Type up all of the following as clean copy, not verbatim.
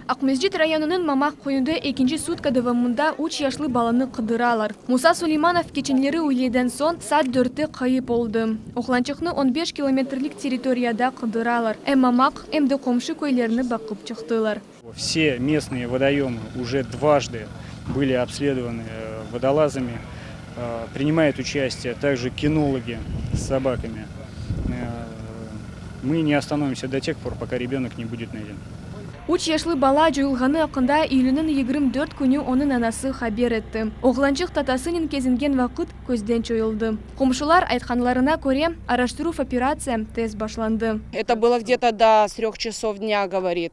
Aqmescit rayonınıñ Mamaq köyünde ekinci sutka devamında üç yaşlı balanı qıdıralar. Musa Suleymanov keçenleri üyleden soñ saat dörtte ğayıp oldı. Oğlançıqnı on beş kilometrlik territoriyada qıdıralar, em Mamaq, em de qomşu köylerni baqıp çıqtılar. Vse mestnıye vodoemı uje dvajdı byli obsledovanı vodolazami, prinimayut uçastiye takje kinologi s sobakami. Mı ne ostanovimsâ do teh por, poka rebenok ne budet nayden. Üç yaşlı bala coyulğanı aqqında iyülniñ 24 künü onıñ anası haber etti. Oğlançıq tatasınen kezingen vaqıt közden coyuldı. Qomşular aytqanlarına köre, araştıruv operatsiya tez başlandı. Это было где-то до трёх часов дня, говорит.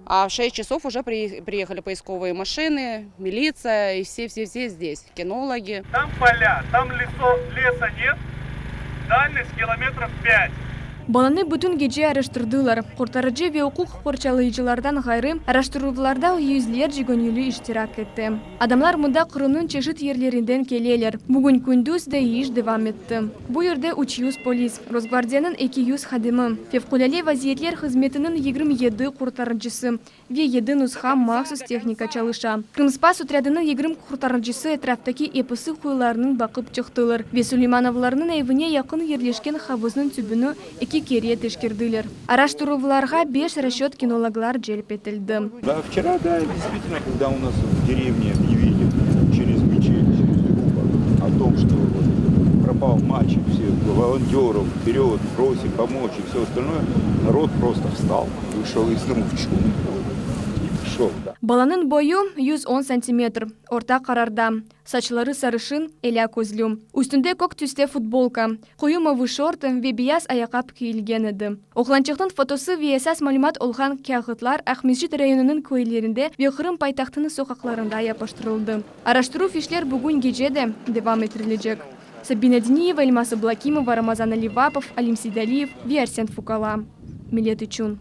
А в 6 часов уже приехали поисковые машины, милиция и все-все-все здесь, кинологи. Там поля, там лесо, леса нет, дальность километров 5. Balanı bütün gece araştırdılar. Qurtarıcı ve uquq qorçalayıcılardan ğayrı, araştıruvlarda yüzlerce göñülli iştirak etti. Adamlar mında Qırımnıñ çeşit yerlerinden keleler. Bugün kündüz de iş devam etti. Bu yerde 300 polis, Rosgvardiyanıñ 200 hadimi, Fevqulâde vaziyetler hızmetiniñ 27 qurtarıcısı ve yedi nusha mahsus tehnika çalışa. Krımspas otrâdınıñ 20 qurtarıcısı etraftaki episi quyularnı baqıp çıqtılar ve Suleymanovlarnıñ evine yaqın yerleşken havuznıñ tübüni eki kere teşkerdiler. Araştıruvlarğa beş rasçöt kinologlar celp etildi. Да, вчера, да, действительно, когда у нас в деревне объявили через мечеть, через группу о том, что вот пропал мальчик, все волонтеров вперед, просим помочь и все остальное, народ просто встал, вышел из дому в чум и пришел, да. Balanıñ boyu 110 santimetr, orta qararda, saçları sarışın, elâ közlü. Üstünde kök tüste futbolka, qoyu mavı şortı ve beyaz ayaqqap kiyilgen edi. Oğlançıqnıñ fotosı ve esas malümat olğan kâğıtlar Aqmescit rayonınıñ köylerinde ve Qırım paytahtınıñ soqaqlarında yapıştırıldı. Araştıruv işler bugün gece de devam ettirilecek. Sabina Diniyeva, Elmaz Ablakimova, Ramazan Alivapov, Alim Seydaliyev ve Arsen Fukala. Millet içün.